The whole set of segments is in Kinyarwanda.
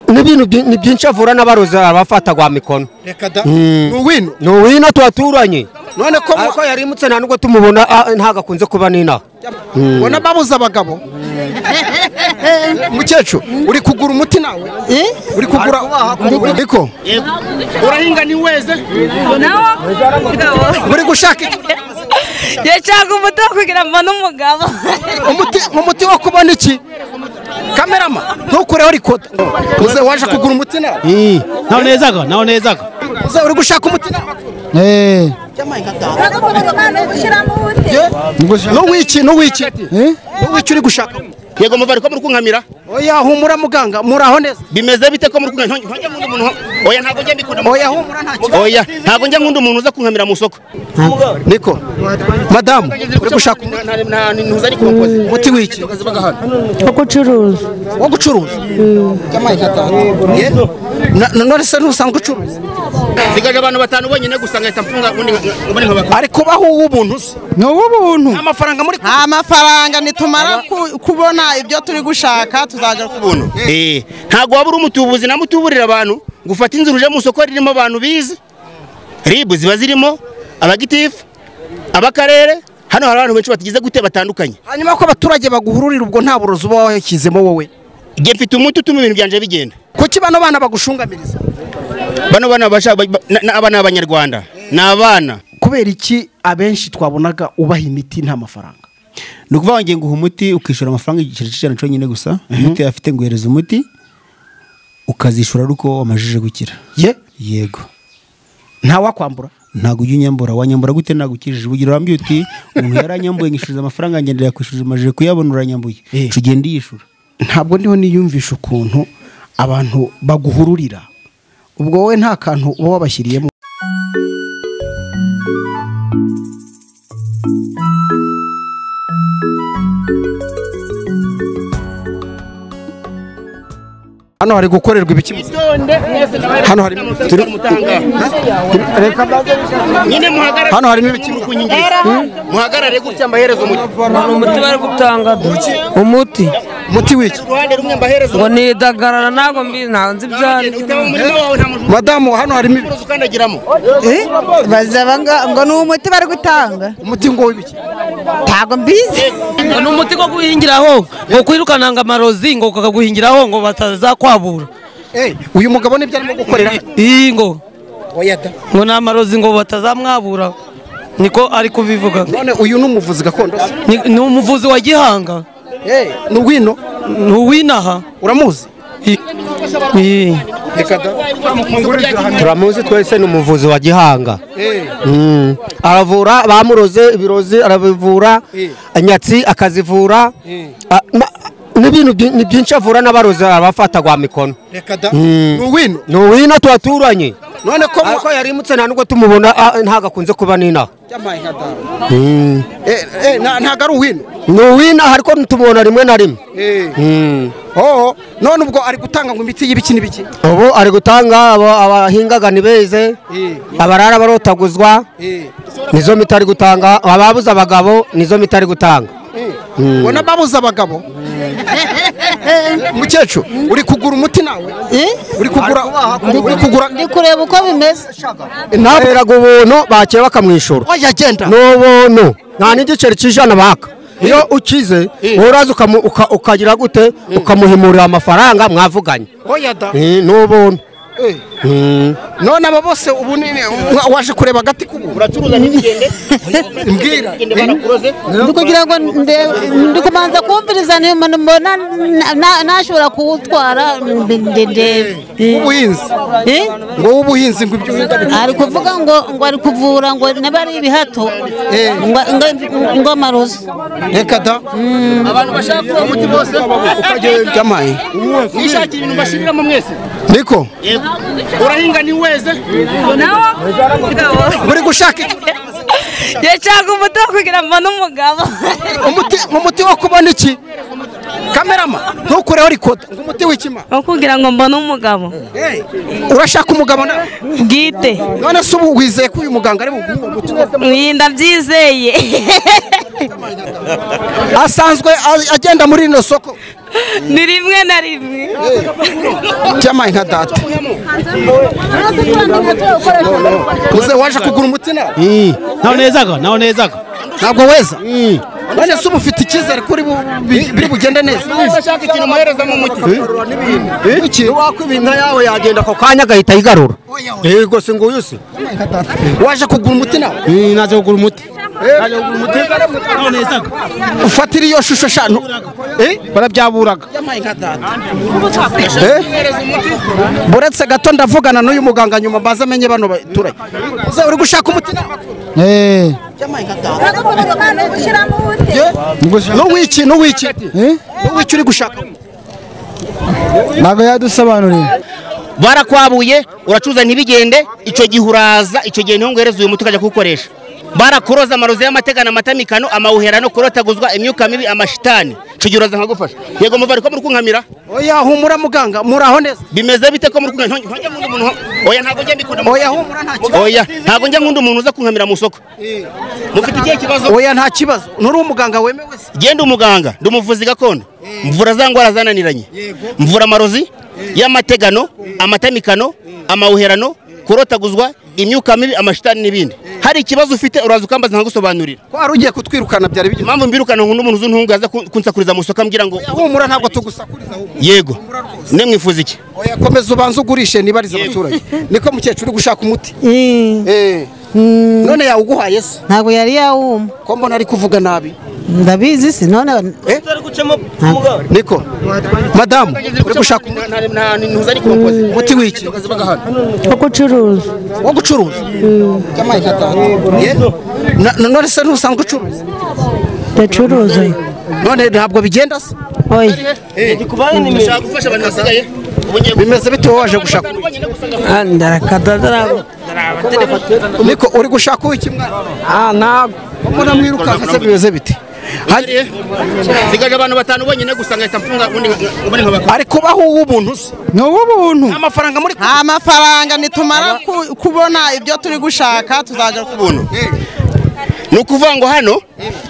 N'ibintu ni byinshi avura n'abarozi abafata gwa mikono. Reka da. Ni uwino tuwaturanye. None ko ariko yarimutse nta nubwo tumubona ntagakunze kuba nina. Bona babuza abagabo. Mukecuru uri kugura umuti nawe? Uri kugura ariko urahinga ni weze? Uri gushaka iki? Yashaka umuti wo kugira mbone umugabo. Umuti wo kubona iki? Kamerama ntukureho rikoda. Uze waje kugura umuti nawe? Naho nezaga, naho nezaga. Uze uri gushaka umuti nawe? N'uwiki n'uwiki? N'uwiki uri gushaka? Yego muvari ko muri kunkamira? Oya humura muganga, muraho neza. Bimeze bite ko muri kunkamira? Ntojya nkunda umuntu. Oya ntago njya mbikunda. Oya humura ntacyo. Oya ntago njya nkunda umuntu uza kunkamira mu soko. Niko. Madamu uri gushaka umuti wiki? Wo gucuruza. Wo gucuruza? None se ntusanzwe ucuruza? Sigaje abantu batanu bonyine gusa ngahita mfunga ubundi nkabakora. Ariko baho uw'ubuntu se? Ni uw'ubuntu. Amafaranga muri amafaranga nitumara kubona ibyo turi gushaka tuzaja kubuntu. Ntago wabura umutubuzi namutuburira abantu gufata inzu ruje mu soko ririmo abantu bize. Ribu ziba zirimo abagitifu abakarere, hano hari abantu benshi batigize gute batandukanye. Hanyuma ko abaturage baguhururira ubwo nta burozi uba washyizemo wowe? Nge mfite umuti utuma ibintu byanje bigenda. Kuki bano bana bagushungamiriza? Bano bana bashaka abana b'abanyarwanda ni abana. Kubera iki abenshi twabonaga ubaha imiti nta mafaranga? Ni ukuvuga ngo nguha umuti ukishyura amafaranga igiceri cy'ijana cyonyine gusa. Umuti afite nguhereza umuti ukazishyura ariko wamajije gukira. Ye? Yego. Nta wakwambura? Ntago ujya unyambura. Wanyambura gute nagukijije? Ubugira urambye uti umuntu yaranyambuye ngishyuza amafaranga ngendera kwishyuza amajije kuyabona uranyambuye. Tugende yishura. Ntabwo ndiho niyumvisha ukuntu abantu baguhururira. Ubwo wowe nta kantu uba wabashyiriyemo. Hano hari gukorerwa ibiki? Hano hari hano harimo ibiki? Muhagarare gutya mbahereza umuti. Umuti bari gutanga umuti. Umuti wiki? Ngo nidagarara ntago mbizi ntago nzi ibyari. Madamu hano harimo ibiki? Bazaba ngo ni umuti bari gutanga. Umuti ngo w'ibiki? Ntago mbizi. Ngo ni umuti go guhingiraho, ngo kwirukana ngo amarozi ngo kakaguhingiraho ngo batazakwabura. Uyu mugabo nibyo arimo gukorera? Ngo. Ngo ni amarozi ngo batazamwabura. Niko ari kubivuga. None uyu ni umuvuzi gakondo? Ni umuvuzi wa Gihanga. Ni uwino? Ni uwinaha. Uramuzi? Turamuzi twese, ni umuvuzi wa Gihanga. Aravura bamuroze ibirozi arabivura, inyatsi akazivura. N'ibintu ni byinshi avura n'abarozi abafata gwa mikono. Reka da. Ni uwino? Ni uwino tuwaturanye. None ko ariko yarimutse nta nubwo tumubona ntagakunze kuba nina. Ntago ari uwino? Ni uwino ariko tumubona rimwe na rimwe. Oh, none ubwo ari gutanga ngo imiti y'ibiki n'ibiki? Ubu ari gutanga abahingaga nibeze, abarara barotaguzwa, nizo miti ari gutanga, ababuza abagabo nizo miti ari gutanga. Bona babuza abagabo? Mukecuru uri kugura umuti nawe? Uri kugura uri kugura ndi kureba uko bimeze. Ntaberaga ubuntu bakira bakamwishura. Oya genda. N'ubuntu nta n'igiceri cy'ijana baka. Iyo ukize uraza ukagira gute ukamuhimurira amafaranga mwavuganye. Oya da. N'ubuntu. None aba bose ubu waje kureba agati kubu uracuruza ntibigende mbwira ndi kugira ngo ndi kubanza kumviriza mbona nashobora kuwutwara ndebe ubuhinzi ngo ubuhinzi ngo ibyo ari kuvuga ngo ari kuvura ngo niba ari ibihato ngo amarozi. Reka da. Abantu bashaka umuti bose ukagenda amaye mwishakira ibintu bashiriramo mwese. Niko urahinga ni weze? Uri gushaka iki? Yashaka umuti wo kugira mbone umugabo. Umuti wo kubona iki? Kamerama ntukureho rikoda ngo umuti w'ikima wo kugira ngo mbone umugabo. Urashaka umugabo nawe bwite? None se ubu wizeye ko uyu muganga ari buguhe uwo muti? Ndabyizeye. Asanzwe agenda muri rino soko? Ni rimwe na rimwe. Cyamaye nka data. Uze waje kugura umuti nawe? Naho nezaga, naho nezaga. Ntabwo weza? None se ubu ufite icyizere kuri biri bugende neza? Ashaka ikintu muhereza mu muti. Iki wakwiba yawe yagenda ako kanya agahita ayigarura. Yego se nguyu se. Waje kugura umuti nawe? Naje kugura umuti. Naje kugura umuti. Naho nezaga. Ufatira iyo shusho shanu. Barabyaburaga. Buretse gato ndavugana n'uyu muganga nyuma baze amenye bano baturage. Uze uri gushaka umuti nawe? N'uwiki n'uwiki n'uwiki uri gushaka? Ntabwo yadusobanuriye. Barakwabuye uracuza ntibigende, icyo gihe uraza, icyo gihe niho nguhereza uyu muti ukajya kuwukoresha. Barakoroza amarozi y'amategano, amatamikano, amawuherano, kurotaguzwa, imyuka mibi, amashitani. Icyo gihe uraza nkagufasha. Yego muvari ko muri kunkamira? Oya humura muganga, muraho neza. Bimeze bite ko muri kunkamira? Ntojya nkunda umuntu. Oya ntabwo njya mbikunda. Oya humura nta kibazo. Oya ntabwo njya nkunda umuntu uza kunkamira mu soko. Mufite ikihe kibazo? Oya nta kibazo. Nturi umuganga wemewe se? Genda umuganga, ndi umuvuzi gakondo. Mvura za ngwara zananiranye. Mvura amarozi y'amategano, amatamikano, amawuherano, kurotaguzwa, imyuka mibi, amashitani n'ibindi. Hari ikibazo ufite uraza ukambaza nkagusobanurira. Ko ari ugiye kutwirukana byari bigize. Impamvu mbirukana nkunda umuntu uzuntunga aza kunsakuriza mu soko ambwira ngo humura ntabwo tugusakuriza humura. Yego. Ne mwifuza iki? Oya komeza ubanze ugurishe nibariza abaturage. Niko mukecuru uri gushaka umuti. None yawuguhaye se? Ntabwo yari yawuma. Ko mbona ari kuvuga nabi? Ndabizi si none. Niko madamu uri gushaka umuti w'iki? Wo gucuruza. Wo gucuruza? None se ntusanzwe ucuruza? Ndacuruza. None ntabwo bigenda se? Oya. Bimeze bite wowe waje gushaka? Niko uri gushaka uw'iki mwana? Ntabwo. Mbona mwirukanka se bimeze bite? Sigaje abantu batanu bonyine gusa ngahita mfunga ubundi nkabakora. Ari kubaho uw'ubuntu se? Ni uw'ubuntu. Amafaranga muri amafaranga nitumara kubona ibyo turi gushaka tuzagaruka ubuntu. Ni ukuvuga ngo hano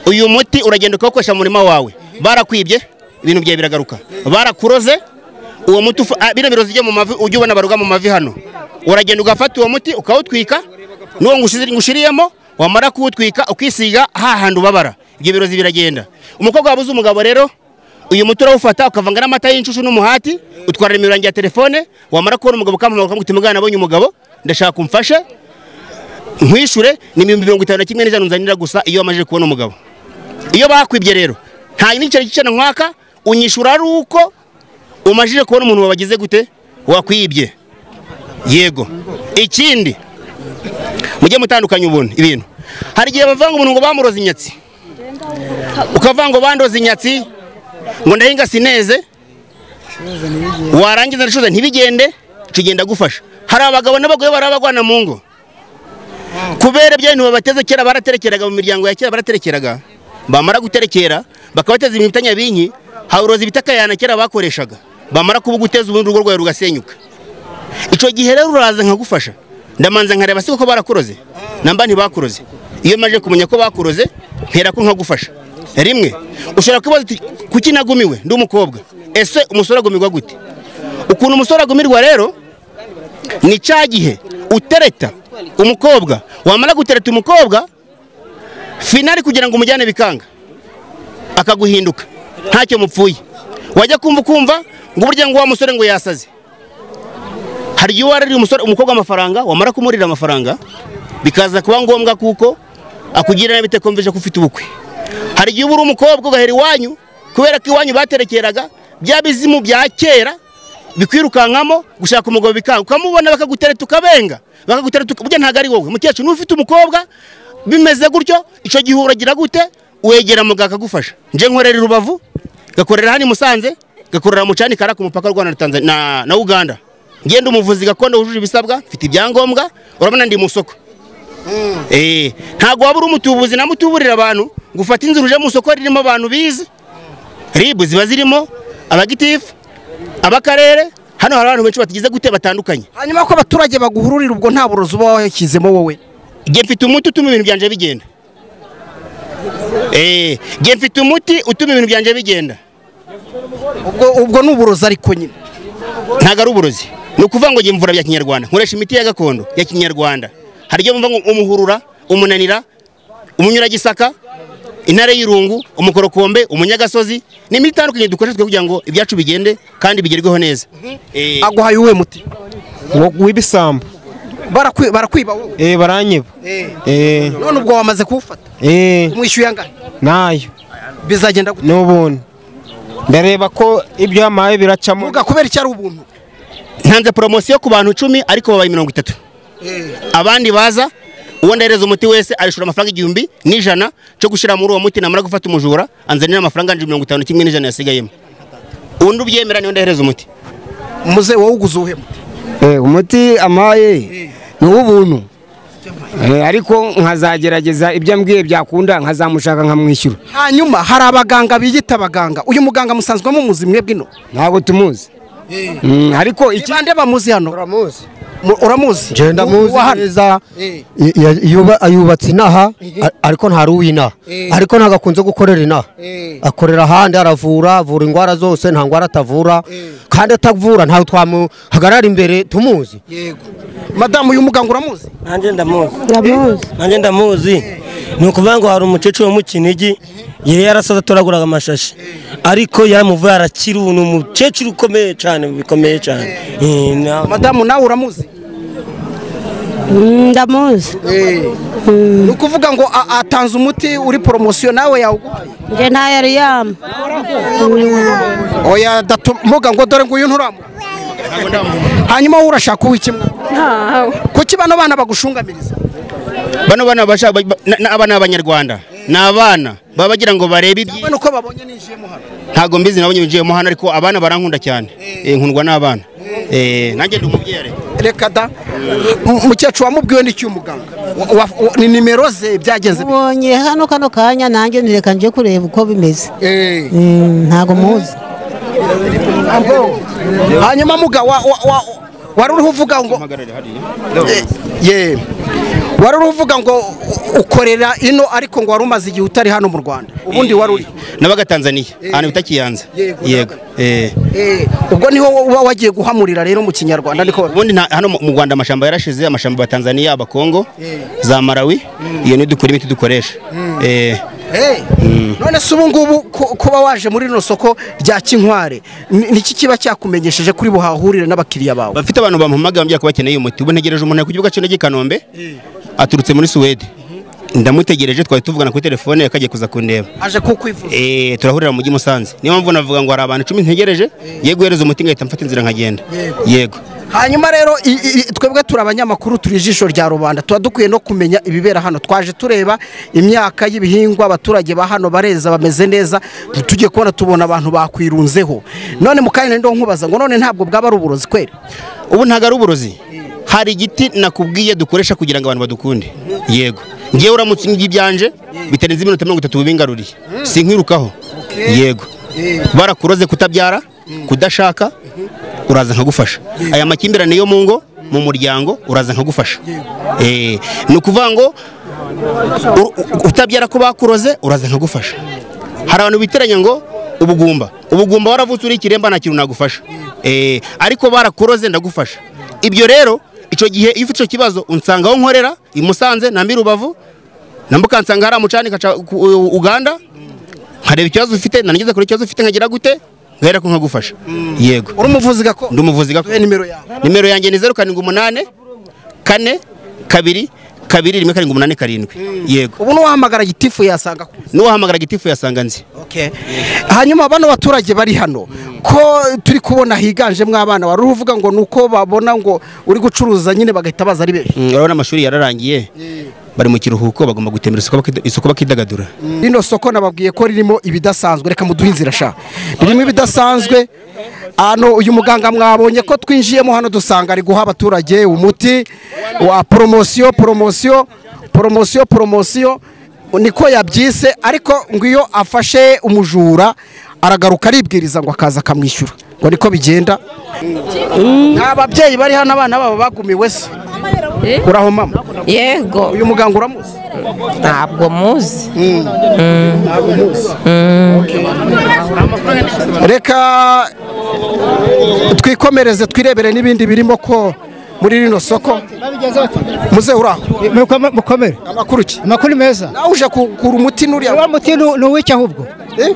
uyu muti uragenda ukawukoresha mu murima wawe. Barakwibye ibintu byawe biragaruka. Barakuroze uwo muti bino birozi ujye mu mavi ujye ubona baruga mu mavi hano. Uragenda ugafata uwo muti ukawutwika n'uwo ngushiriyemo wamara kuwutwika ukisiga hahandi ubabara. Ibyo birozi biragenda. Umukobwa wabuze umugabo rero uyu muti urawufata ukavanga n'amata y'inshushu n'umuhati utwara nimero yanjye ya telefone, wamara kubona umugabo ukampamagara ukamubwira uti mugana nabonye umugabo ndashaka kumfashe nkwishure ni 51,100 nzanira gusa iyo wamaze kubona umugabo. Iyo bakwibye rero nta n'icyo gicana nkwaka unyishura ari uko umajije kubona umuntu wabagize gute wakwibye. Yego. Ikindi mujye mutandukanye ubuntu ibintu. Hari igihe bavanga umuntu ngo bamuroze inyatsi. Ukavanga ngo bandoze inyatsi ngo ndahinga sineze warangiza ndashoza ntibigende kigenda gufasha. Hari abagabo n'abagore barabagwana mu ngo. Kubera ibyo bintu babateze kera baraterekeraga mu miryango ya kera baraterekeraga. Bamara guterekera bakabateza ibintu bitanya binki hawurozi bitakayana kera bakoreshaga. Bamara kubuguteza ubundi urugo rwawe rugasenyuka. Ico gihe rero uraza nkagufasha. Ndamanza nkareba siko ko barakuroze namba ntibakuroze. Iyo maje kumenya ko bakuroze mpera ko nkagufasha. Rimwe ushobora kubaza uti kuki nagumiwe ndi umukobwa? Ese umusore agumirwa gute? Ukuntu umusore agumirwa rero ni cya gihe utereta umukobwa, wamara gutereta umukobwa finali kugira ngo umujyane bikanga akaguhinduka ntacyo mupfuye. Wajya kumva ukumva ngo burya ngo wa musore ngo yasaze. Hari igihe warariye umusore umukobwa amafaranga, wamara kumurira amafaranga bikaza kuba ngombwa kuko akugira nabi bitekumvije ko ufite ubukwe. Hari igihe ubura umukobwa ugahera iwanyu kubera ko iwanyu baterekeraga bya bizimu bya kera bikwirukankamo gushaka umugabo bikanga ukamubona bakagutereta ukabenga bakagutereta burya ntago ari wowe mukecuru n'ufite umukobwa bimeze gutyo. Icyo gihe uragira gute? Wegera muganga akagufasha. Nje nkorera Rubavu, gakorera hano Musanze, gakorera mu Cyanikara ku mupaka w'u Rwanda na Tanzania na Uganda. Ngenda umuvuzi gakondo wujuje ibisabwa, mfite ibyangombwa, urabona ndi mu soko. Ntago waba uri umutubuzi na mutuburira abantu gufata inzu uje mu soko ririmo abantu bize. RIB ziba zirimo, abagitifu, abakarere, hano hari abantu benshi batagize gute batandukanye. Hanyuma ko abaturage baguhururira ubwo nta burozi uba washyizemo wowe? Njye mfite umuti utuma ibintu byanje bigenda. Njye mfite umuti utuma ibintu byanje bigenda. Ubwo ni uburozi ariko nyine. Ntago ari uburozi. Ni ukuvuga ngo njye mvura bya kinyarwanda, nkoresha imiti ya gakondo ya kinyarwanda. Hari ibyo mvuga ngo umuhurura, umunanira, umunyuragisaka, intare y'irungu, umukorokombe, umunyagasozi, ni imiti itandukanye dukoresha kugira ngo ibyacu bigende kandi bigerweho neza. Aguhaye uwe muti? W'ibisambo. Barakwiba wowe? Baranyiba. None ubwo wamaze kuwufata? Umwishyuye angahe? Nayo. Bizagenda gute? N'ubuntu. Ndareba ko ibyo yamaye biracamo. Muga kubera icyo ari ubuntu. Ntanze promosiyo ku bantu 10 ariko babaye 30. Abandi baza uwo ndahereza umuti wese arishura amafaranga 1100 cyo gushira muri uwo muti, namara gufata umujura anzanira amafaranga 50 kimwe n'ijana yasigayemo. Undi ubyemera niyo ndahereza umuti. Muze wowe uguze uhe muti? Umuti amaye ni ubuntu. Ariko nkazagerageza ibyo ambwiye byakunda nkazamushaka nkamwishyura. Hanyuma hari abaganga biyita abaganga. Uyu muganga musanzwe mumuzi mwebwe ino? Ntabwo tumuzi. Ariko iki bande bamuzi hano? Uramuzi. Uramuzi? Je ndamuzi neza. Yubatse inaha ariko ntari uwinaha. Ariko nagakunze gukorera inaha. Akorera ahandi, aravura, avura indwara zose, nta ndwara atavura. Kandi atavura ntawe twamuhagarara imbere tumuzi. Yego. Madamu uyu muganga uramuzi? Nanjye ndamuzi. Nanjye ndamuzi. Ni ukuvuga ngo hari umukecuru wo mu Kinigi yari yarasaza atoraguraga amashashi, ariko yaramuvuye arakira. Ubu ni umukecuru ukomeye cyane, bikomeye cyane. Madamu nawe uramuzi? Ndamuzi. Ni ukuvuga ngo atanze umuti uri poromosiyo nawe yawuguhaye? Njye ntayo yari yampa. Oya muga ngo dore nguyu nturamuha. Hanyuma wowe urashaka uw'ikimwe? Kuki bano bana bagushungamiriza? Bano bana bashaka abana b'abanyarwanda ni abana baba bagira ngo barebe ibyi. Nuko babonye ninjiyemo hano. Ntago mbizi nabonye ninjiyemo hano, ariko abana barankunda cyane. Nkundwa n'abana. Nanjye ndi umubyeyi. Reka da. Mukecuru wamubwiwe n'iki umuganga? Ni nimero ze byagenze. Ubonye hano kano kanya nanjye nireka nje kureba uko bimeze. Ntago muzi. Hanyuma muga wari uriho uvuga ngo wari uvuga ngo ukorera ino ariko ngo wari umaze igihe utari hano mu Rwanda. Ubundi wari uri nabaga Tanzania ahantu bita Kiyanza. Yego. Ubwo niho uba wagiye guhamurira rero mu kinyarwanda niko. Ubundi hano mu Rwanda amashamba yarashize, amashamba ya Tanzania, abakongo, za Malawi, iyo ni dukora imiti dukoresha. None se ubu ngubu kuba waje muri rino soko rya Kinkware niki kiba cyakumenyesheje kuri buhahurire n'abakiriya bawe? Bafite abantu bampamagaye bambwira ko bakeneye umuti. Ubu ntegereje umuntu ku kibuga cy'indege i Kanombe aturutse muri Suwede. Ndamutegereje, twari tuvugana kuri telefone yakagiye kuza kundeba. Aje kukwivuza? Turahurira mu mujyi Musanze. Niyo mpamvu navuga ngo hari abantu 10 ntegereje, ngiye guhereza umuti ngahita mfata inzira nkagenda. Yego. Hanyuma rero twebwe turi abanyamakuru, turi ijisho rya rubanda, tuba dukwiye no kumenya ibibera hano. Twaje tureba imyaka y'ibihingwa, abaturage ba hano bareza bameze neza, tugiye kubona tubona abantu bakwirunzeho. None mu kanya ndo nkubaza ngo none ntabwo bwaba ari uburozi kweri? Ubu ntago ari uburozi. Hari igiti nakubwiye dukoresha kugira ngo abantu badukunde. Yego. Ngiye uramutse ngi byanje bitarenze iminota 30 bibingaruriye. Sinkwirukaho. Yego. Barakuroze kutabyara, kudashaka, uraza nkagufasha. Aya makimbirane yo mu ngo, mu muryango, uraza nkagufasha. Ni ukuvuga ngo utabyara ko bakuroze uraza nkagufasha. Hari abantu biteranya ngo ubugumba. Ubugumba waravutse uri ikiremba nta kintu nagufasha. Ariko barakuroze ndagufasha. Ibyo rero icyo gihe iyo ufite icyo kibazo unsanga aho nkorera i Musanze na Rubavu, nambuka nsanga hari amucani kaca Uganda, nkareba ikibazo ufite, nanigeze kuri ikibazo ufite nkagira gute ngahera ko nkagufasha. Yego. Uri umuvuzi gakondo? Ndi umuvuzi gakondo. Nimero yawe? Nimero yanjye ni 078 4 2 2 1 7 8 7. Yego. Ubu nuwahamagara gitifu yasanga kuzi? Nuwahamagara gitifu yasanga nzi. Okay. Hanyuma bano baturage bari hano ko turi kubona higanjemo abana, wari uvuga ngo nuko babona ngo uri gucuruza nyine bagahita baza ari benshi. Urabona amashuri yararangiye. Bari mu kiruhuko bagomba gutembera isoko bakidagadura. Rino soko nababwiye ko ririmo ibidasanzwe, reka muduhe inzira sha. Ririmo ibidasanzwe. Hano uyu muganga mwabonye ko twinjiyemo hano dusanga ari guha abaturage umuti wa promosiyo promosiyo promosiyo promosiyo niko yabyise, ariko ngo iyo afashe umujura Aragaruka aribwiriza ngo akaza akamwishyura, ngo niko bigenda. Nta babyeyi bari hano abana babo bagumiwe se? Uraho mama? Yego. Uyu muganga uramuzi? Ntabwo muzi. Ntabwo muzi. Reka twikomereze twirebere n'ibindi birimo ko muri rino soko. Muze uraho. Mukomere. Amakuru ki? Amakuru meza. Nawe uje kugura umuti nuriya? Uriya muti ni uw'iki ahubwo?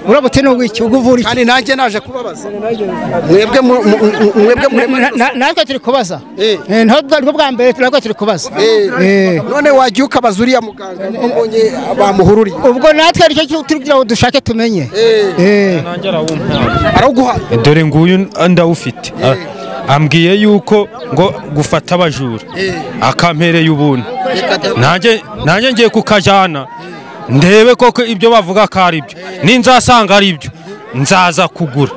Uriya muti ni uw'iki? Ubwo uvura iki? Kandi nanjye naje kubabaza. Mwebwe mwebwe natwe turi kubaza. Ntabwo bwa mbere natwe turi kubaza. None wagiye ukabaza uriya muganga mbonye bamuhururiye. Ubwo natwe aricyo turi kugira ngo dushake tumenye. Arawuguha. Dore nguyu ndawufite. Ambwiye yuko ngo gufata abajura akampereye ubuntu, nanjye ngiye kukajyana ndebe koko ibyo bavuga ko ari byo, ninzasanga ari byo nzaza kugura.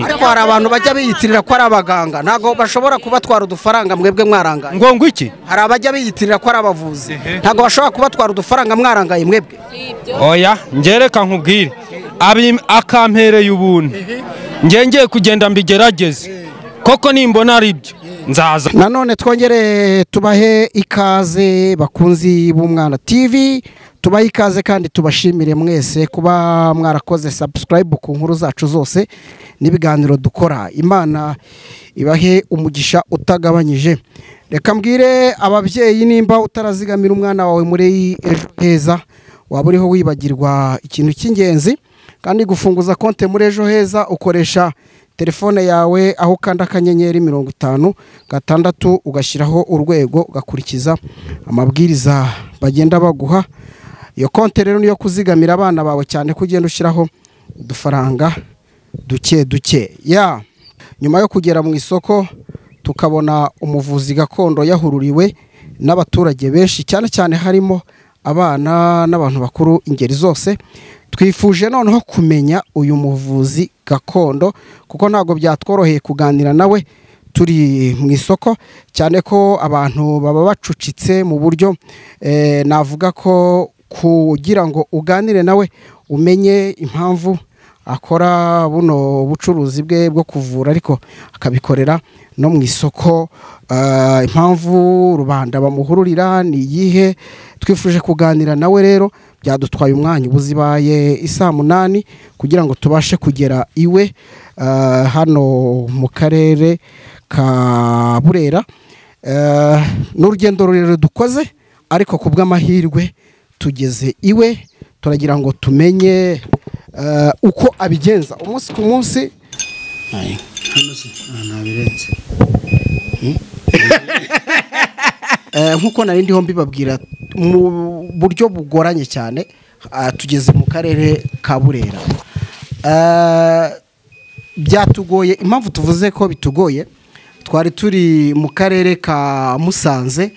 Ariko hari abantu bajya biyitirira ko ari abaganga, ntabwo bashobora kubatwara udufaranga mwebwe mwarangaye. Ngo iki? Hari abajya biyitirira ko ari abavuzi, ntabwo bashobora kubatwara udufaranga mwarangaye mwebwe. Oya, ngereka nkubwire, akampereye ubuntu ngiye kugenda mbigerageze koko nimbona ari byo nzaza. Nanone twongere tubahe ikaze bakunzi b'Umwana TV, tubahe ikaze kandi tubashimire mwese kuba mwarakoze subscribe ku nkuru zacu zose n'ibiganiro dukora. Imana ibahe umugisha utagabanyije. Reka mbwire ababyeyi, nimba utarazigamira umwana wawe muri Ejo Heza, waba uriho wibagirwa ikintu cy'ingenzi. Kandi gufunguza konte muri Ejo Heza ukoresha telefone yawe, aho ukanda akanyenyeri 56 ugashyiraho urwego, ugakurikiza amabwiriza bagenda baguha. Iyo konte rero niyo kuzigamira abana bawe, cyane ko ugenda ushyiraho udufaranga duke duke. Ya nyuma yo kugera mu isoko tukabona umuvuzi gakondo yahururiwe n'abaturage benshi, cyane cyane harimo abana n'abantu bakuru ingeri zose. Twifuje noneho kumenya uyu muvuzi gakondo, kuko ntabwo byatworoheye kuganira nawe turi mu isoko, cyane ko abantu baba bacucitse mu buryo navuga ko kugira ngo uganire nawe umenye impamvu akora buno bucuruzi bwe bwo kuvura, ariko akabikorera no mu isoko. Impamvu rubanda bamuhururira ni iyihe? Twifuje kuganira nawe rero, byadutwaye umwanya, ubuzibaye isaa 8 kugira ngo tubashe kugera iwe hano mu karere ka Burera. N'urugendo rurerure dukoze, ariko ku bw'amahirwe tugeze iwe. Turagira ngo tumenye uko abigenza umunsi ku munsi. Nkuko nari ndiho mbibabwira mu buryo bugoranye cyane, tugeze mu karere ka Burera. Byatugoye. Impamvu tuvuze ko bitugoye, twari turi mu karere ka Musanze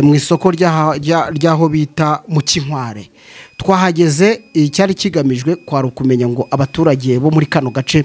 mu isoko ry'aho bita mu Kinkware. Twahageze icyari kigamijwe kwari ukumenya ngo abaturage bo muri kano gace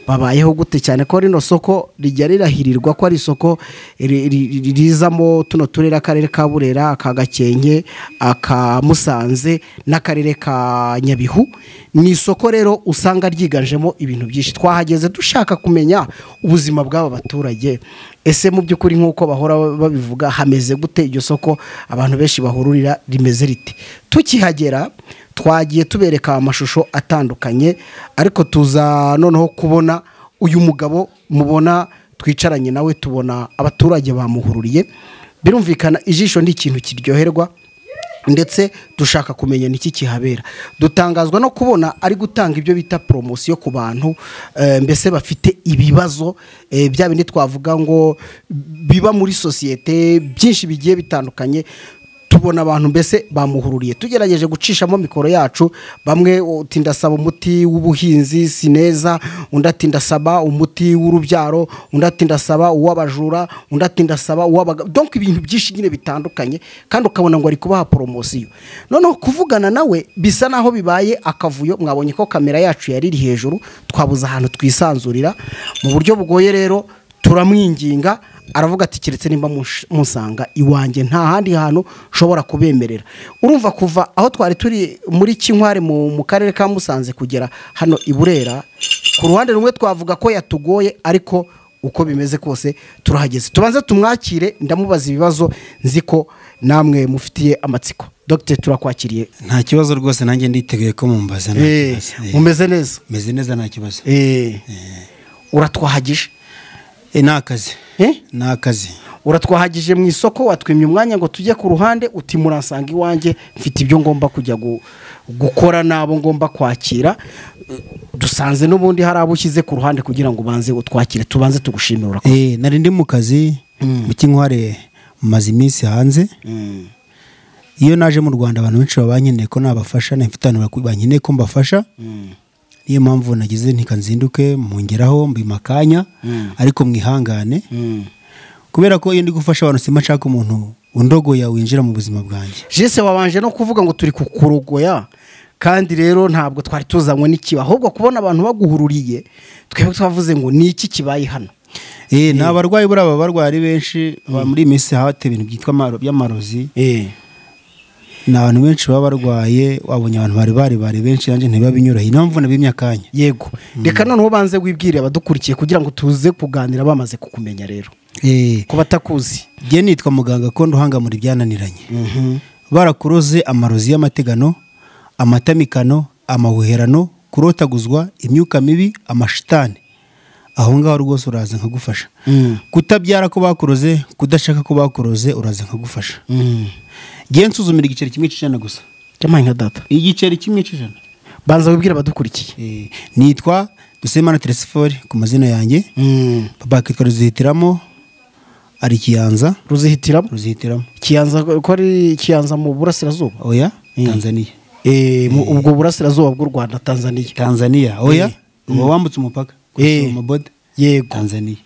babayeho gute, cyane ko rino soko rijya rirahirirwa ko ari isoko rizamo tuno turere, akarere ka Burera, aka Gakenke, aka Musanze n'akarere ka Nyabihu. Ni isoko rero usanga ryiganjemo ibintu byinshi. Twahageze dushaka kumenya ubuzima bw'aba baturage, ese mu by'ukuri nk'uko bahora babivuga hameze gute iryo soko abantu benshi bahururira rimeze rite? Tukihagera twagiye tubereka amashusho atandukanye, ariko tuza noneho kubona uyu mugabo mubona twicaranye nawe, tubona abaturage bamuhururiye. Birumvikana ijisho ni ikintu kiryoherwa, ndetse dushaka kumenya niki kihabera. Dutangazwa no kubona ari gutanga ibyo bita promosiyo ku bantu mbese bafite ibibazo bya bindi twavuga ngo biba muri sosiyete byinshi bigiye bitandukanye. Tubona abantu mbese bamuhururiye, tugerageje gucishamo mikoro yacu, bamwe uti ndasaba umuti w'ubuhinzi sineza, undi ati ndasaba umuti w'urubyaro, undi ati ndasaba uw'abajura, undi ati ndasaba uw'abagabo, donc ibintu byinshi nyine bitandukanye, kandi ukabona ngo ari kubaha promosiyo. Noneho kuvugana nawe bisa naho bibaye akavuyo. Mwabonye ko kamera yacu yari iri hejuru, twabuze ahantu twisanzurira mu buryo bugoye. Rero Turamwinginga aravuga ati keretse nimba musanga iwanjye nta handi hantu ushobora kubemerera. Urumva kuva aho twari turi muri Kinkware mu karere ka Musanze kugera hano i Burera, ku ruhande rumwe twavuga ko yatugoye, ariko uko bimeze kose turahageze. Tubanze tumwakire, ndamubaza ibibazo nzi ko namwe mufitiye amatsiko. Dr turakwakiriye. Nta kibazo rwose, nanjye nditeguye ko mumbaza. Mumeze neza? Meze neza, nta kibazo. Uratwahagije? Ni akazi. Ni akazi. Uratwahagije mu isoko, watwimye umwanya ngo tujye ku ruhande, uti muransanga iwanjye mfite ibyo ngomba kujya gukora nabo ngomba kwakira. Dusanze n'ubundi hari abo ushyize ku ruhande kugira ngo ubanze utwakire, tubanze tugushimire. Urakoze. Nari ndi mu kazi mu Kinkware, maze iminsi hanze. Iyo naje mu Rwanda abantu benshi babankeneye ko nabafasha, mfite abantu bankeneye ko mbafasha. Niyo mpamvu nagize ntikanzinduke mungeraho mbimakanya, ariko mwihangane kubera ko iyo ndi gufasha abantu simba nshaka umuntu undogoya winjira mu buzima bwanjye. Jese wabanje no kuvuga ngo turi kukurogoya, kandi rero ntabwo twari tuzanywe n'ikiba, ahubwo kubona abantu baguhururiye twebwe twavuze ngo ni iki kibaye hano. Ni abarwayi, buriya abarwayi ari benshi muri iyi minsi hate ibintu byitwa by'amarozi. Ni abantu benshi baba barwaye, wabonye abantu bari benshi, nanjye ntibabinyoroheye, niyo mpamvu nabimye akanya. Yego, reka noneho banze wibwire abadukurikiye kugira ngo tuze kuganira bamaze kukumenya rero. Ku batakuzi, njye nitwa muganga Kondo uhangamura ibyananiranye. Barakuroze amarozi y'amategano, amatamikano, amahuherano, kurotaguzwa, imyuka mibi, amashitani, aho ngaho rwose uraza nkagufasha. Kutabyara ko bakuroze, kudashaka ko bakuroze, uraza nkagufasha. Ngiye nsuzumira igiceri kimwe cy'ijana gusa. Cyamaye nka data. Igiceri kimwe cy'ijana. Banza wibwira abadukurikiye. Nitwa Dusemana Teresifori ku mazina yanjye. Papa akitwa Ruzihitiramo, ari Kiyanza. Ruzihitiramo? Ruzihitiramo. Kiyanza ko ari Kiyanza mu burasirazuba? Oya, Tanzania. Ubwo burasirazuba bw'u Rwanda, Tanzania. Tanzania, oya. Uba wambutse umupaka. Kusoma boda. Yego. Tanzania.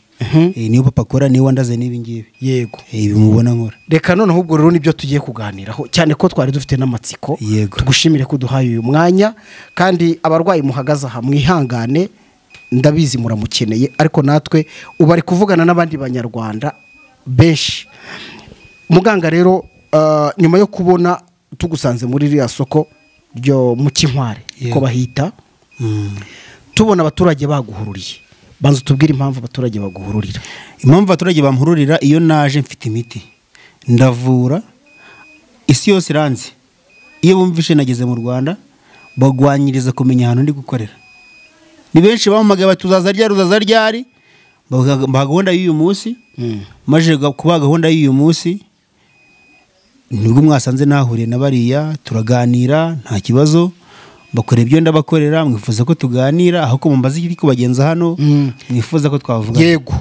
Niyo papa akora, niyo wandaze n'ibi ngibi. Yego. Ibi mubona nkora. Reka noneho ubwo rero nibyo tugiye kuganiraho, cyane ko twari dufite n'amatsiko. Tugushimire ko duhaye uyu mwanya, kandi abarwayi muhagaze aha mwihangane, ndabizi muramukeneye, ariko natwe ubu ari kuvugana n'abandi banyarwanda benshi. Muganga rero, nyuma yo kubona tugusanze muri ririya soko ryo mu Kinkware ko bahita, tubona abaturage baguhururiye, banza utubwire impamvu abaturage baguhururira. Impamvu abaturage bampururira, iyo naje mfite imiti ndavura, isi yose iranzi. Iyo bumvishe nageze mu Rwanda bagwanyiriza kumenya ahantu ndi gukorera. Ni benshi bampamagaye bati uzaza ryari, uzaza ryari, baha gahunda y'uyu munsi. Maze kubaha gahunda y'uyu munsi nibwo mwasanze nahuriye na bariya, turaganira nta kibazo, bakora ibyo ndabakorera, mwifuza ko tuganira aho ko mumbaza iki kubagenza hano, mwifuza ko twavuga. Yego.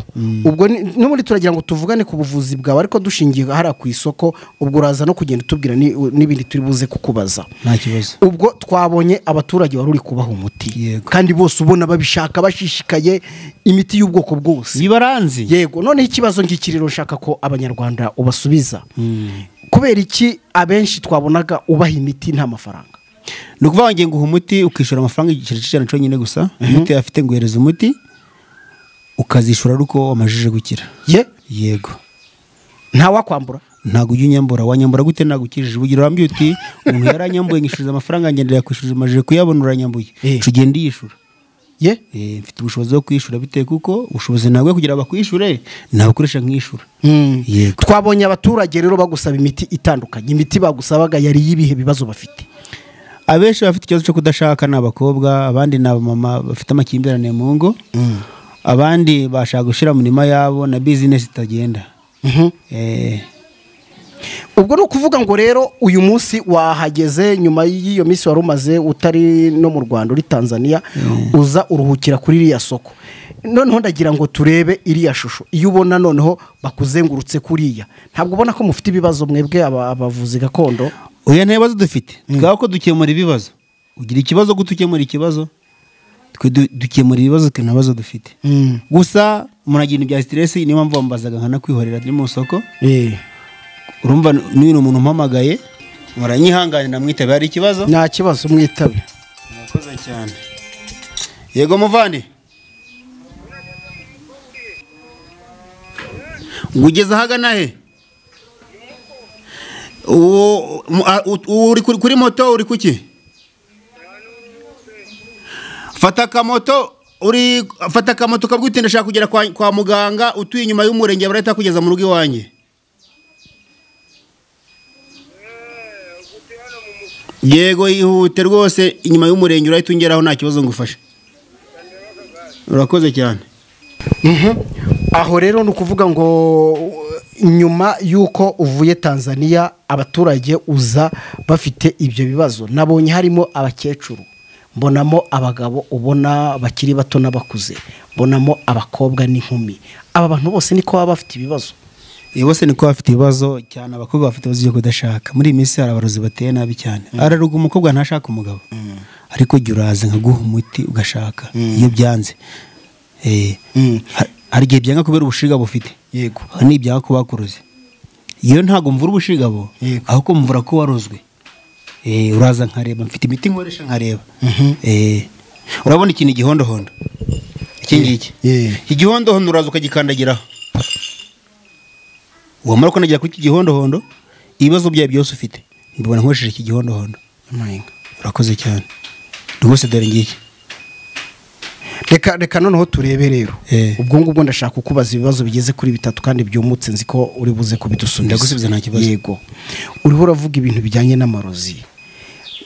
Ubwo n'ubundi turagira ngo tuvugane ku buvuzi bwawe, ariko dushingiye hara ku isoko, ubwo uraza no kugenda tubwira n'ibindi turi buze kukubaza. Nta kibazo. Ubwo twabonye abaturage wari uri kubaha umuti, kandi bose ubona babishaka bashishikaye, imiti y'ubwoko bwose bibaranzi. Yego. None ikibazo ngikiriro nshaka ko abanyarwanda ubasubiza. Kubera iki abenshi twabonaga ubaha imiti nta mafaranga? Ni ukuvuga ngo nguha umuti ukishyura amafaranga igiceri cy'ijana cyonyine gusa. Imiti afite nguhereza umuti ukazishyura ari uko wamajije gukira. Yego. Nta wakwambura? Ntabwo ujya unyambura. Wanyambura gute nagukijije? Ubugira urambye uti umuntu yaranyambuye ngishyuza amafaranga ngendera kwishyuza, amajije kuyabona uranyambuye. Tugenda yishura. Mfite ubushobozi bwo kwishyura bitewe kuko ubushobozi ntabwo kugira bakwishyure nabukoresha nkishyura. Yego. Twabonye abaturage rero bagusaba imiti itandukanye. Imiti bagusabaga yari yibihe bibazo bafite? Abenshi bafite ikibazo cyo kudashaka ni abakobwa, abandi ni abamama bafite amakimbirane mu ngo, abandi bashaka gushyira mu mirima yabo na business itagenda. Ubwo ni ukuvuga ngo rero uyu munsi wahageze nyuma y'iyo minsi wari umaze utari no mu Rwanda, uri Tanzania, uza uruhukira kuri iriya soko. Noneho ndagira ngo turebe iriya shusho. Iyo ubona noneho bakuzengurutse kuriya, ntabwo ubona ko mufite ibibazo mwebwe abavuzi gakondo? Oya, nta bibazo dufite. Twaba ko dukemura ibibazo. Ugira ikibazo gutukemura ikibazo, twe dukemura ibibazo twe nta bibazo dufite. Gusa umuntu agira ibya stress, niyo mpamvu bambazaga nkanakwihorera ndi mu soko. Urumva n'uyu umuntu umpamagaye muranyihangane namwitabe, hari ikibazo? Nta kibazo, mwitabe. Murakoze cyane. Yego muvandi. Ugeze ahagana he? Uri kuri moto, uri kuki? Fata akamoto, uri fata akamoto kabwite, ndashaka kugera kwa muganga utuye inyuma y'umurenge, barahita kugeza mu rugo iwanjye. Yego, ihute rwose, inyuma y'umurenge urahita ungeraho, nta kibazo ngufasha. Urakoze cyane. Aho rero ni ukuvuga ngo nyuma y'uko uvuye Tanzania, abaturage uza bafite ibyo bibazo. Nabonye harimo abakecuru, mbonamo abagabo ubona bakiri bato n'abakuze, mbonamo abakobwa n'inkumi. Aba bantu bose niko baba bafite ibibazo? Bose niko bafite ibibazo, cyane abakobwa bafite ibibazo byo kudashaka. Muri iyi minsi hari abarozi bateye nabi cyane. Araruga umukobwa ntashaka umugabo, ariko jya uraza nkaguha umuti ugashaka. Iyo byanze, hari igihe byanga kubera ubushiga bufite. Yego. Hari n'ibyanga kuba bakuroze. Iyo ntabwo mvura ubushigabo, ahubwo mvura ko warozwe. Uraza nkareba, mfite imiti nkoresha nkareba. Urabona ikintu igihondohondo iki ngiki, igihondohondo uraza ukagikandagiraho, wamara kukandagira kuri iki gihondohondo, ibibazo byawe byose ufite mbibona nkoresheje iki gihondohondo. Urakoze cyane rwose, dore ngiki. Reka noneho turebe rero. Ubwo ngubwo ndashaka kukubaza ibibazo bigeze kuri bitatu kandi byumutse, nzi ko uri buze kubidusubiza. Ndagusubiza nta kibazo. Yego. Uriho uravuga ibintu bijyanye n'amarozi.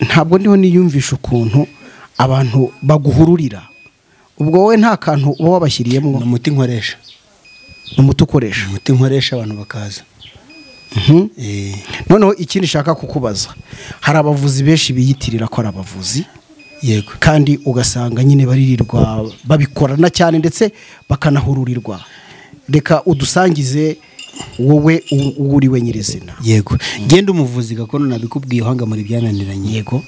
Ntabwo ndiho niyumvisha ukuntu abantu baguhururira. Ubwo wowe nta kantu uba wabashyiriyemo? Ni umuti nkoresha. Ni umuti ukoresha? Umuti nkoresha, abantu bakaza. Noneho ikindi nshaka kukubaza, hari abavuzi benshi biyitirira ko ari abavuzi. Yego. Kandi ugasanga nyine baririrwa babikorana cyane ndetse bakanahururirwa. Reka udusangize wowe uriwe nyirizina. Yego. Genda umuvuzi gakondo nabikubwiye uhanga muri byananiranye. Yego.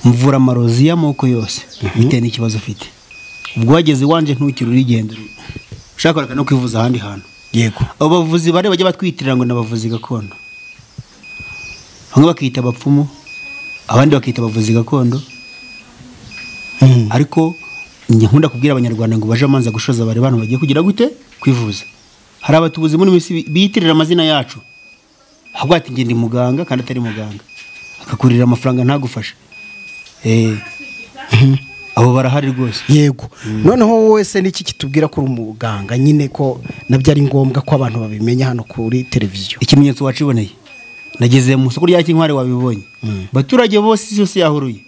Mvura amarozi y'amoko yose bitewe n'ikibazo ufite. Ubwo wageze iwanje ntukiri urigenda, ushaka no kwivuza ahandi hantu. Yego. Abo bavuzi bare bajya batwitirira ngo n'abavuzi gakondo. Bamwe bakita abapfumu, abandi bakita abavuzi gakondo. Ariko nkunda kubwira abanyarwanda ngo baje amanza gushoza bari bantu bagiye kugira gute kwivuza. Hari abatubuzi muri misi biyitirira amazina yacu, ahubwo ati ngende muganga kandi atari muganga, akakurira amafaranga ntagufasha. Abo barahari rwose. Yego. Noneho wowe se niki kitubwira ko uri umuganga nyine, ko nabyo ari ngombwa ko abantu babimenya hano kuri televiziyo? Ikimenyetso waciboneye, nageze mu isoko rya Kinkware wabibonye, baturage bose yose yahuruye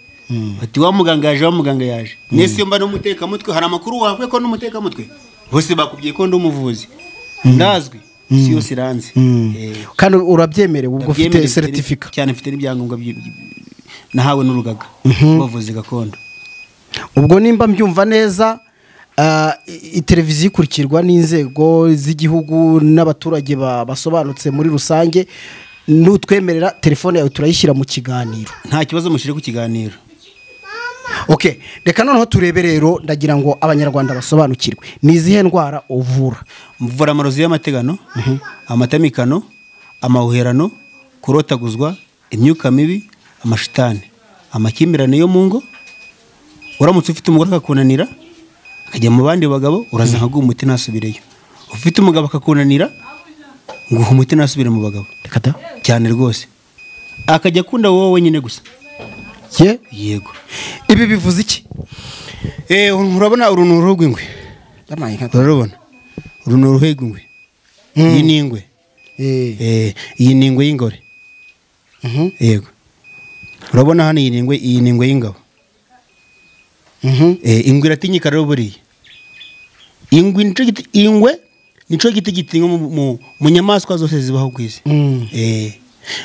bati wa muganga yaje, wa muganga yaje. Nese iyo mba n'umutekamutwe, hari amakuru wakwe ko n'umutekamutwe bose bakubwiye ko ndi umuvuzi, ndazwi isi yose iranze. Kandi urabyemerewe ubwo ufite certificate? Cyane, mfite n'ibyangombwa nahawe n'urugaga rw'abavuzi gakondo. Ubwo nimba mbyumva neza, televiziyo ikurikirwa n'inzego z'igihugu n'abaturage basobanutse muri rusange, nutwemerera telefone yawe turayishyira mu kiganiro. Nta kibazo, mushyire ku kiganiro. Okay, reka noneho turebe rero, ndagira ngo abanyarwanda basobanukirwe. Ni izihe ndwara uvura? Mvura amarozi y'amategano, amatamikano, amahuherano, kurotaguzwa, imyuka mibi, amashitani, amakimbirane yo mu ngo. Uramutse ufite umugore akakunanira akajya mu bandi bagabo, uraza nkaguha umuti ntasubireyo. Ufite umugabo akakunanira, nguha umuti ntasubire mu bagabo. Cyane rwose. Akajya akunda wowe wenyine gusa. Yego. Ibi bivuze iki? Urabona uru ni uruhu rw'ingwe. Urarubona? Uru ni uruhu rw'ingwe. Iyi ni ingwe. Iyi ni ingwe y'ingore. Yego. Urabona hano iyi ni ingwe, iyi ni ingwe y'ingabo. Ingwe iratinyika rero buriya. Ingwe nico giti gitinywa mu nyamaswa zose zibaho ku isi.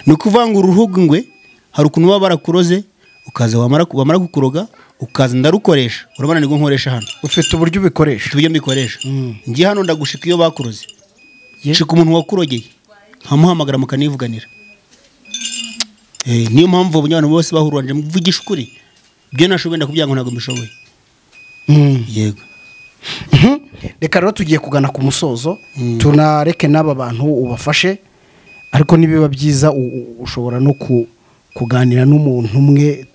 Ni ukuvuga ngo uruhu rw'ingwe hari ukuntu baba barakuroze, ukaza wamara kukuroga ukaza ndarukoresha. Urabona nibwo nkoresha hano. Ufite uburyo ubikoresha? Uburyo mbikoresha. Ngiye hano ndagushika iyo bakuroze. Shika umuntu wakurogeye, nkamuhamagara mukanivuganira. Niyo mpamvu abantu bose bahuranje mvugisha ukuri. Ibyo nashoboye ndakubwira ngo ntabwo mbishoboye. Yego. Reka rero tugiye kugana ku musozo, tunareke n'aba bantu ubafashe, ariko nibiba byiza ushobora no kuganira n'umuntu umwe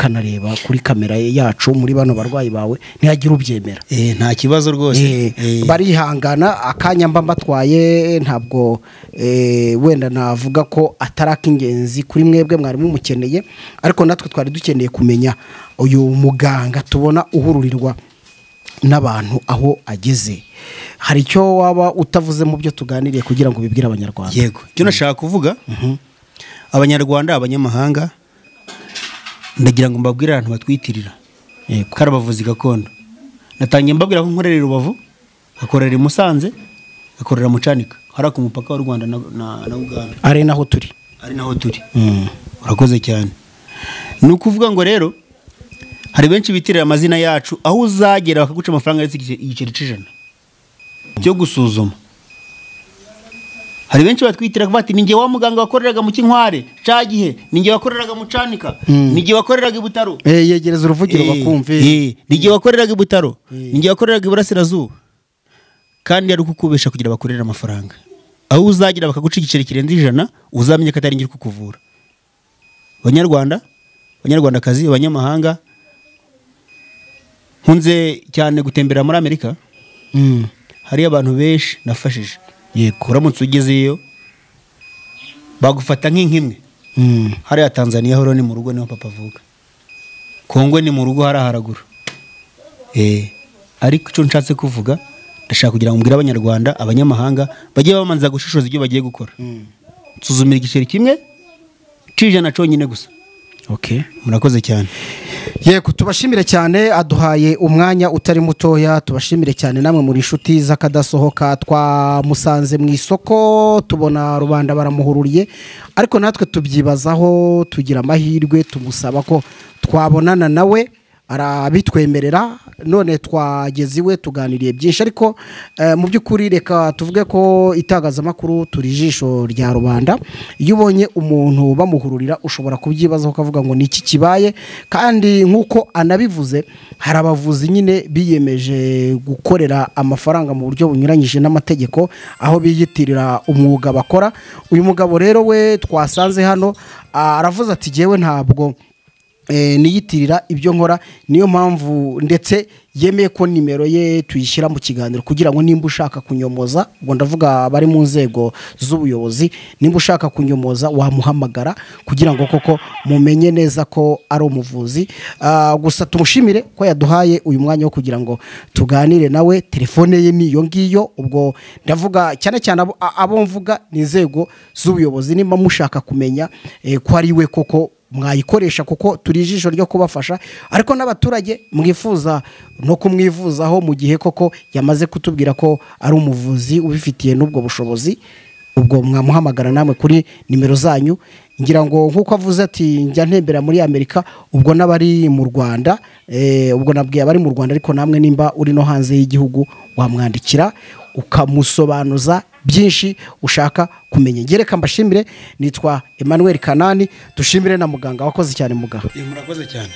Tukanareba kuri kamera yacu muri bano barwayi bawe ntihagira ubyemera. Nta kibazo rwose. Barihangana akanya mba mbatwaye, ntabwo wenda navuga ko atari ak'ingenzi kuri mwebwe mwari mumukeneye, ariko natwe twari dukeneye kumenya uyu muganga tubona uhururirwa n'abantu aho ageze. Hari icyo waba utavuze mu byo tuganiriye kugira ngo bibwire Abanyarwanda? Yego, icyo nashaka kuvuga, Abanyarwanda, abanyamahanga, ndagira ngo mbabwire abantu batwitirira ko ari abavuzi gakondo. Natangiye mbabwira ko nkorera i Rubavu, nkakorera i Musanze, nkakorera mu Cyanika, hariya ku mupaka w'u Rwanda na Uganda, ari naho turi. Ari naho turi. Urakoze cyane. Ni ukuvuga ngo rero hari benshi bitirira amazina yacu, aho uzagera bakaguca amafaranga ndetse igiceri c'ijana cyo gusuzuma. Hari benshi batwitira kuvuga ati ninjye wa muganga wakoreraga mu Kinkware cagihe, ninjye wakoreraga mu Cyanika, ninjye wakoreraga i Butaro. Yegereza uruvugiro bakumve. Ninjye wakoreraga i Butaro, ninjye wakoreraga i Burasirazuba. Kandi ari kukubesha kugira bakorere amafaranga. Aho uzagira bakaguca igiceri kirenze 100, uzamenye ko atari njye kukuvura. Banyarwanda, Banyarwandakazi, abanyamahanga, nkunze cyane gutembera muri Amerika. Hari abantu benshi nafashije. Yego, uramutse ugezeyo bagufata nk'inkimwe. Hariya Tanzania horo ni mu rugo, niho papa avuka. Kongo ni mu rugo, hari haraguru. Ariko icyo nshatse kuvuga, ndashaka kugira ngo mbwire Abanyarwanda, abanyamahanga bagiye bamanza gushishoza ibyo bagiye gukora. Nsuzumira igiceri kimwe c'ijana cyonyine gusa. Okay. Murakoze cyane. Yego, tubashimire cyane, aduhaye umwanya utari mutoya. Tubashimire cyane namwe muri inshuti z'akadasohoka. Twamusanze mu isoko tubona rubanda baramuhururiye, ariko natwe tubyibazaho, tugira amahirwe tumusaba ko twabonana nawe, arabitwemerera. None twageze iwe tuganiriye byinshi, ariko mu by'ukuri reka tuvuge ko itangazamakuru turi ijisho rya rubanda. Iyo ubonye umuntu bamuhururira ushobora kubyibazaho ukavuga ngo niki kibaye, kandi nk'uko anabivuze hari abavuzi nyine biyemeje gukorera amafaranga mu buryo bunyuranyije n'amategeko, aho biyitirira umwuga bakora. Uyu mugabo rero we twasanze hano aravuze ati jyewe ntabwo niyitirira ibyo nkora, niyo mpamvu ndetse yemeye ko nimero ye tuyishyira mu kiganiro kugira ngo nimba ushaka kunyomoza, ubwo ndavuga bari mu nzego z'ubuyobozi, nimba ushaka kunyomoza wamuhamagara kugira ngo koko mumenye neza ko ari umuvuzi. Gusa tumushimire ko yaduhaye uyu mwanya wo kugira ngo tuganire nawe. Telefone ye niyo ngiyo, ubwo ndavuga cyane cyane abo mvuga ni inzego z'ubuyobozi, nimba mushaka kumenya ko ari we koko mwayikoresha, kuko turi ijisho ryo kubafasha. Ariko n'abaturage mwifuza no kumwivuzaho mu gihe koko yamaze kutubwira ko ari umuvuzi ubifitiye n'ubwo bushobozi, ubwo mwamuhamagara namwe kuri nimero zanyu. Ngira ngo nkuko avuze ati njya ntembera muri Amerika, ubwo n'abari mu Rwanda, ubwo nabwiye abari mu Rwanda, ariko namwe nimba uri no hanze y'igihugu wamwandikira ukamusobanuza byinshi ushaka kumenya. Ngereka mbashimire, nitwa Emmanuel Kanani, dushimire na muganga wakoze cyane. Muganga, murakoze cyane.